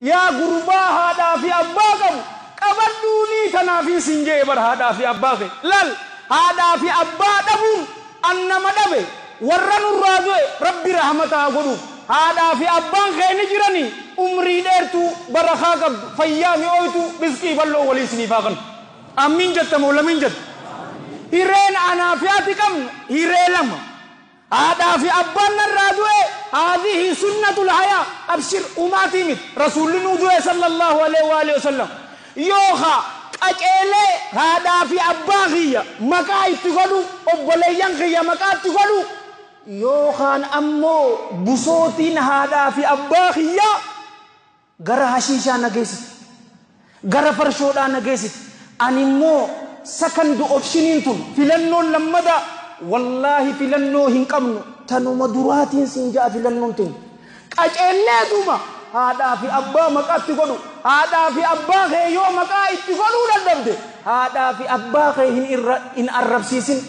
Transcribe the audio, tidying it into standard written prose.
Yaa gurbaa haadhaa fi abbaa qabu, qabadhuunii tanaafin siin je'e bar haadhaa fi abbaa kee. Laal, haadhaa fi abbaa dhabuun an nama dhabe, warra nurraa du'e Rabbi rahmata haa godhuuf. Haadhaa fi abbaan kee ni jiranii, umrii dheertuu, barakaa qabdu, fayyaa mi'ooytuu, rizqii bal'oo walii isiniif haa kennu. Ammiin jetta moo lamiin jetta? Hireen anaa fi ati qabnu hiree lama. Haadhaa fi abbaan narraa du'e, haadhihi sunnatul hayaa, abshir, umaatii miti, Rasuulli nuu du'e sallallahu alaihi wa alihi wasallam. Yookaa qaceelee haadhaa fi abbaa kiyya maqaa itti godhu, obboleeyyan kiyya maqaa itti godhu, yookaan ammoo busootiin haadhaa fi abbaa kiyyaa gara hashiishaa na geessiti, gara farshoodhaa na geessiti. Ani immoo second optioniin tun, filannoon lammadaa, wallaahi filannoo hin qabnu, tanuma duraatiin siin ja'a. Filannoon teenya qaceelleetuma haadhaa fi abbaa maqaatti godhu. Haadhaa fi abbaa kee yoo maqaa itti godhuu dadhabde, haadhaa fi abbaa kee hin irra hin arrabsiisin.